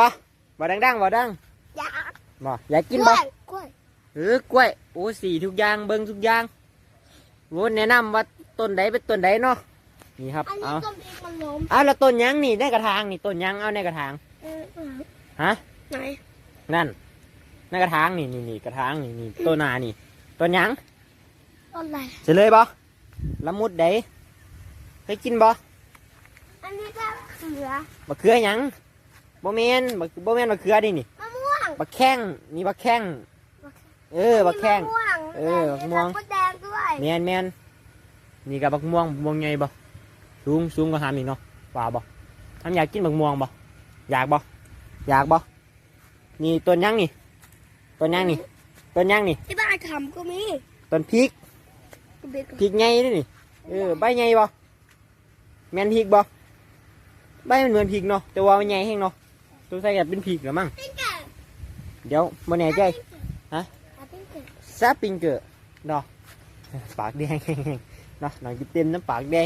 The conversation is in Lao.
ບໍ່ ບໍ່ ດັງໆ ບໍ່ ດັງ ຢາກ ບໍ່ ຢາກກິນບໍ່? ກ້ວຍ ກ້ວຍ ເອີ ກ້ວຍ ໂອ້ ສີທຸກຢ່າງ ເບິ່ງທຸກຢ່າງ. ໂອ້ ແນະນຳວ່າຕົ້ນໃດເປັນຕົ້ນໃດເນາະ. ນີ້ຄັບ ອັນນີ້ ເອົາ ຕົ້ນພລິກມັນລົ້ມ. ເອົາ ແລ້ວຕົ້ນຫຍັງນີ້ ໃນກະຖາງນີ້ ຕົ້ນຫຍັງ? ເອົາ ໃນກະຖາງ ເອີ ຫາ ໃນ ນັ້ນ ໃນກະຖາງນີ້ ນີ້ ນີ້ ກະຖາງນີ້ ນີ້ ຕົ້ນໜ້ານີ້ ຕົ້ນຫຍັງ? ຕົ້ນໃດ? ສະເລີຍບໍ່? ລະມຸດໃດ? ເຄີຍກິນບໍ່? ອັນນີ້ກໍເຂືອ. ບັກເຂືອຫຍັງ? ບໍ່ແມ່ນ ບັກ ບໍ່ແມ່ນບັກເຂືອນີ້ ນີ້ ມະມ່ວງ. ບັກແຂ້ງ ນີ້ບັກແຂ້ງ. ບັກ ເອີ ບັກແຂ້ງ ອັນນີ້ມະມ່ວງ. ເອີ ບັກມ່ວງ ແລ້ວກໍມະແດງດ້ວຍ. ແມ່ນໆ ນີ້ກໍບັກມ່ວງ ບັກມ່ວງໃຫຍ່ບໍ່? ສູງ ສູງກວ່າຫຳອີກເນາະ ວ່າບໍ່? ຫຳຢາກກິນບັກມ່ວງບໍ່? ຢາກບໍ່? ຢາກບໍ່? ນີ້ຕົ້ນຫຍັງນີ້? ຕົ້ນຫຍັງນີ້? ອືມ ຕົ້ນຫຍັງນີ້? ທີ່ບ້ານຂຳກໍມີ. ຕົ້ນພິກ ພິກໃຫຍ່ເດ້ນີ້. ເອີ ໃບໃຫຍ່ບໍ່? ແມ່ນພິກບໍ່? ໃບມັນເໝືອນພິກເນາະ ແຕ່ວ່າມັນໃຫຍ່ແຮງເນາະ. ສົງໄສຈະເປັນພິກລະມັ້ງ. ດຽວບໍ່ແນ່ໃຈ. ຮະ? ສະປິງເກີເນາະ. ປາກແດງແຮງໆເນາະ ນ້ອງຈິເຕັມນຳປາກແດງ.